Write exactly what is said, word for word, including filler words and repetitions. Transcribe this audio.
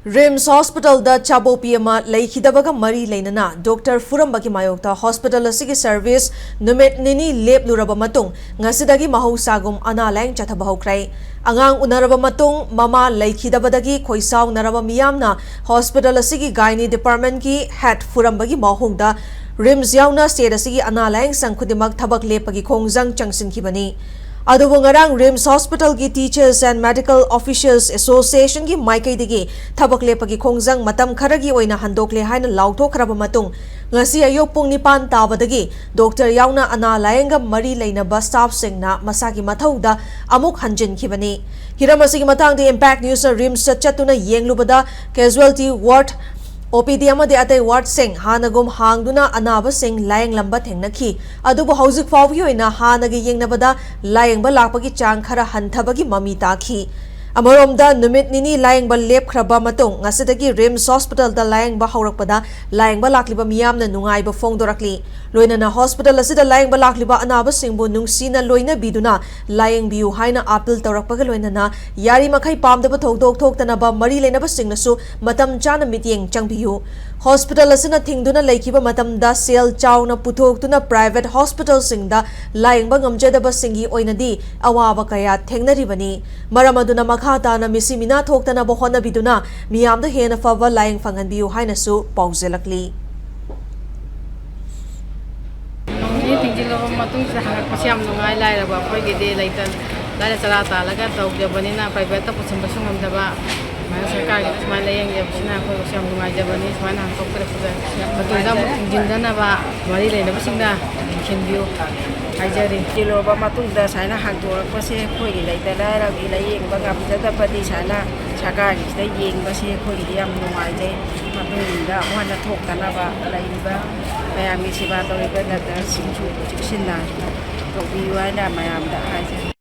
ꯔꯤꯝꯁ ꯍꯣꯁꯄꯤꯇꯥꯜꯗ ꯆꯥꯕꯣꯛꯄꯤ ꯑꯃ ꯂꯩꯈꯤꯗꯕꯒ ꯃꯔꯤ ꯂꯩꯅꯅ ꯗꯣꯛꯇꯔ ꯐꯨꯔꯝꯕꯒꯤ ꯃꯥꯌꯣꯛꯇ ꯍꯣꯁꯄꯤꯇꯥꯜ ꯑꯁꯤꯒꯤ ꯁꯔꯚꯤꯁ ꯅꯨꯃꯤꯠ ꯅꯤꯅꯤ ꯂꯦꯞꯂꯨꯔꯕ ꯃꯇꯨꯡ ꯉꯁꯤꯗꯒꯤ ꯃꯍꯧꯁꯥꯒꯨꯝ ꯑꯅꯥ ꯂꯥꯌꯦꯡ ꯆꯠꯊꯕ ꯍꯧꯈ꯭ꯔꯦ꯫ ꯑꯉꯥꯡ ꯎꯅꯔꯕ ꯃꯇꯨꯡ ꯃꯃꯥ ꯂꯩꯈꯤꯗꯕꯗꯒꯤ ꯈꯣꯏꯁꯥꯎꯅꯔꯕ ꯃꯤꯌꯥꯝꯅ ꯍꯣꯁꯄꯤꯇꯥꯜ ꯑꯁꯤꯒꯤ ꯒꯥꯏꯅꯤ ꯗꯤꯄꯥꯔꯠꯃꯦꯟꯠꯀꯤ ꯍꯦꯗ ꯐꯨꯔꯝꯕꯒꯤ ꯃꯍꯨꯠꯇ ꯔꯤꯝꯁ ꯌꯥꯎꯅ ꯁ꯭ꯇꯦꯠ ꯑꯁꯤꯒꯤ ꯑꯅꯥ ꯂꯥꯌꯦꯡ ꯁꯪ ꯈꯨꯗꯤꯡꯃꯛ ꯊꯕꯛ ꯂꯦꯞꯄꯒꯤ ꯈꯣꯡꯖꯪ ꯆꯪꯁꯤꯟꯈꯤꯕꯅꯤ꯫ ꯑꯗꯨꯕꯨ ꯉꯔꯥꯡ ꯔꯤꯝꯁ ꯍꯣꯁꯄꯤꯇꯥꯜꯒꯤ Teachers and Medical Officials Associationꯒꯤ ꯃꯥꯏꯀꯩꯗꯒꯤ ꯊꯕꯛ ꯂꯦꯞꯄꯒꯤ ꯈꯣꯡꯖꯪ ꯃꯇꯝ ꯈꯔꯒꯤ ꯑꯣꯏꯅ ꯍꯟꯗꯣꯛꯂꯦ ꯍꯥꯏꯅ ꯂꯥꯎꯊꯣꯛꯈ꯭ꯔꯕ ꯃꯇꯨꯡ, ꯉꯁꯤ ꯑꯌꯨꯛ ꯄꯨꯡ ꯅꯤꯄꯥꯟ ꯇꯥꯕꯗꯒꯤ ꯗꯣꯛꯇꯔ ꯌꯥꯎꯅ ꯑꯅꯥ ꯂꯥꯌꯦꯡꯒ ꯃꯔꯤ ꯂꯩꯅꯕ ꯁ꯭ꯇꯥꯐꯁꯤꯡꯅ ꯃꯁꯥꯒꯤ ꯃꯊꯧꯗ ꯑꯃꯨꯛ ꯍꯟꯖꯤꯟꯈꯤꯕꯅꯤ꯫ ꯍꯤꯔꯝ ꯑꯁꯤꯒꯤ ꯃꯇꯥꯡꯗ Impact Newsꯅ ꯔꯤꯝꯁꯇ ꯆꯠꯇꯨꯅ ꯌꯦꯡꯂꯨꯕꯗ, casualty ward, OPD ꯑꯃꯗꯤ ꯑꯇꯩ ꯋꯥꯔꯗꯁꯤꯡ ꯍꯥꯟꯅꯒꯨꯝ ꯍꯥꯡꯗꯨꯅ ꯑꯅꯥꯕꯁꯤꯡ ꯂꯥꯌꯦꯡꯂꯝꯕ ꯊꯦꯡꯅꯈꯤ꯫ ꯑꯗꯨꯕꯨ ꯍꯧꯖꯤꯛ ꯐꯥꯎꯕꯒꯤ ꯑꯣꯏꯅ ꯍꯥꯟꯅꯒ ꯌꯦꯡꯅꯕꯗ ꯂꯥꯌꯦꯡꯕ ꯂꯥꯛꯄꯒꯤ ꯆꯥꯡ ꯈꯔ ꯍꯟꯊꯕꯒꯤ ꯃꯃꯤ ꯇꯥꯈꯤ꯫ ꯑꯃꯔꯣꯝꯗ, ꯅꯨꯃꯤꯠ ꯅꯤꯅꯤ ꯂꯥꯌꯦꯡꯕ ꯂꯦꯞꯈ꯭ꯔꯕ ꯃꯇꯨꯡ ꯉꯁꯤꯗꯒꯤ ꯔꯤꯝꯁ ꯍꯣꯁꯄꯤꯇꯥꯜꯗ ꯂꯥꯌꯦꯡꯕ ꯍꯧꯔꯛꯄꯗ ꯂꯥꯌꯦꯡꯕ ꯂꯥꯛꯂꯤꯕ ꯃꯤꯌꯥꯝꯅ ꯅꯨꯡꯉꯥꯏꯕ ꯐꯣꯡꯗꯣꯔꯛꯂꯤ꯫ ꯂꯣꯏꯅꯅ ꯍꯣꯁꯄꯤꯇꯥꯜ ꯑꯁꯤꯗ ꯂꯥꯌꯦꯡꯕ ꯂꯥꯛꯂꯤꯕ ꯑꯅꯥꯕꯁꯤꯡꯕꯨ ꯅꯨꯡꯁꯤꯅ ꯂꯣꯏꯅꯕꯤꯗꯨꯅ ꯂꯥꯌꯦꯡꯕꯤꯌꯨ ꯍꯥꯏꯅ ꯑꯥꯄꯤꯜ ꯇꯧꯔꯛꯄꯒ ꯂꯣꯏꯅꯅ ꯌꯥꯔꯤꯃꯈꯩ ꯄꯥꯝꯗꯕ ꯊꯧꯗꯣꯛ ꯊꯣꯛꯇꯅꯕ ꯃꯔꯤ ꯂꯩꯅꯕꯁꯤꯡꯅꯁꯨ ꯃꯇꯝ ꯆꯥꯅ ꯃꯤꯠꯌꯦꯡ ꯆꯪꯕꯤꯌꯨ꯫ ꯍꯣꯁꯄꯤꯇꯥꯜ ꯑꯁꯤꯅ ꯊꯤꯡꯗꯨꯅ ꯂꯩꯈꯤꯕ ꯃꯇꯝꯗ ꯁꯦꯜ ꯆꯥꯎꯅ ꯄꯨꯊꯣꯛꯇꯨꯅ ꯄ꯭ꯔꯥꯏꯚꯦꯠ ꯍꯣꯁꯄꯤꯇꯥꯜꯁꯤꯡꯗ ꯂꯥꯌꯦꯡꯕ ꯉꯝꯖꯗꯕꯁꯤꯡꯒꯤ ꯑꯣꯏꯅꯗꯤ ꯑꯋꯥꯕ ꯀꯌꯥ ꯊꯦꯡꯅꯔꯤꯕꯅꯤ꯫ ꯃꯔꯝ ꯑꯗꯨꯅ ꯃꯈꯥ ꯇꯥꯅ ꯃꯤꯁꯤ ꯃꯤꯅꯥ ꯊꯣꯛꯇꯅꯕ ꯍꯣꯠꯅꯕꯤꯗꯨꯅ ꯃꯤꯌꯥꯝꯗ ꯍꯦꯟꯅ ꯐꯕ ꯂꯥꯌꯦꯡ ꯐꯪꯍꯟꯕꯤꯌꯨ ꯍꯥꯏꯅꯁꯨ ꯄꯥꯎꯖꯦꯜꯂꯛꯂꯤ꯫ ꯅꯣꯡ ꯅꯤꯅꯤ ꯊꯤꯡꯖꯤꯜꯂꯕ ꯃꯇꯨꯡꯁꯤꯗ ꯍꯪꯉꯛꯄꯁꯤ ꯌꯥꯝ ꯅꯨꯡꯉꯥꯏ꯫ ꯂꯥꯏꯔꯕ ꯑꯩꯈꯣꯏꯒꯤꯗꯤ ꯂꯩꯇ ꯂꯥꯏꯔ ꯆꯔꯥ ꯇꯥꯜꯂꯒ ꯇꯧꯖꯕꯅꯤꯅ ꯄ꯭ꯔꯥꯏꯚꯦꯠꯇ ꯄꯨꯁꯤꯟꯕꯁꯨ ꯉꯝꯗꯕ, ꯁꯨꯃꯥꯏꯅ ꯁꯔꯀꯥꯔꯒꯤꯗ ꯁꯨꯃꯥꯏꯅ ꯂꯥꯏꯌꯦꯡꯖꯕꯁꯤꯅ ꯑꯩꯈꯣꯏꯕꯨꯁꯨ ꯌꯥꯝ ꯅꯨꯡꯉꯥꯏꯖꯕꯅꯤ꯫ ꯁꯨꯃꯥꯏꯅ ꯍꯥꯡꯗꯣꯛꯄꯤꯔꯛꯄꯗ ꯃꯇꯨꯡꯗ ꯑꯃꯨꯛ ꯊꯤꯡꯖꯤꯟꯗꯅꯕ ꯃꯔꯤ ꯂꯩꯅꯕꯁꯤꯡꯅ ꯌꯦꯡꯁꯤꯟꯕꯤꯌꯨ ꯍꯥꯏꯖꯔꯤ꯫ ꯊꯤꯡꯖꯤꯜꯂꯕ ꯃꯇꯨꯡꯗ ꯁꯨꯃꯥꯏꯅ ꯍꯥꯡꯗꯣꯔꯛꯄꯁꯦ ꯑꯩꯈꯣꯏꯒꯤ ꯂꯩꯇ ꯂꯥꯏꯔꯒꯤ ꯂꯥꯏꯌꯦꯡꯕ ꯉꯝꯖꯗꯕꯗꯤ ꯁꯨꯃꯥꯏꯅ ꯁꯔꯀꯥꯔꯒꯤꯁꯤꯗ ꯌꯦꯡꯕꯁꯦ ꯑꯩꯈꯣꯏꯒꯤꯗꯤ ꯌꯥꯝ ꯅꯨꯡꯉꯥꯏꯖꯩ꯫ ꯃꯇꯨꯡꯗ ꯑꯃꯨꯛ ꯍꯟꯅ ꯊꯣꯛꯇꯅꯕ ꯂꯩꯔꯤꯕ ꯃꯌꯥꯝꯒꯤ ꯁꯦꯕꯥ ꯇꯧꯔꯤꯕ ꯗꯥꯛꯇꯔꯁꯤꯡꯁꯨ ꯆꯦꯛꯁꯤꯟꯅ ꯇꯧꯕꯤꯌꯨ ꯍꯥꯏꯅ ꯃꯌꯥꯝꯗ ꯍꯥꯏꯖꯔꯤ꯫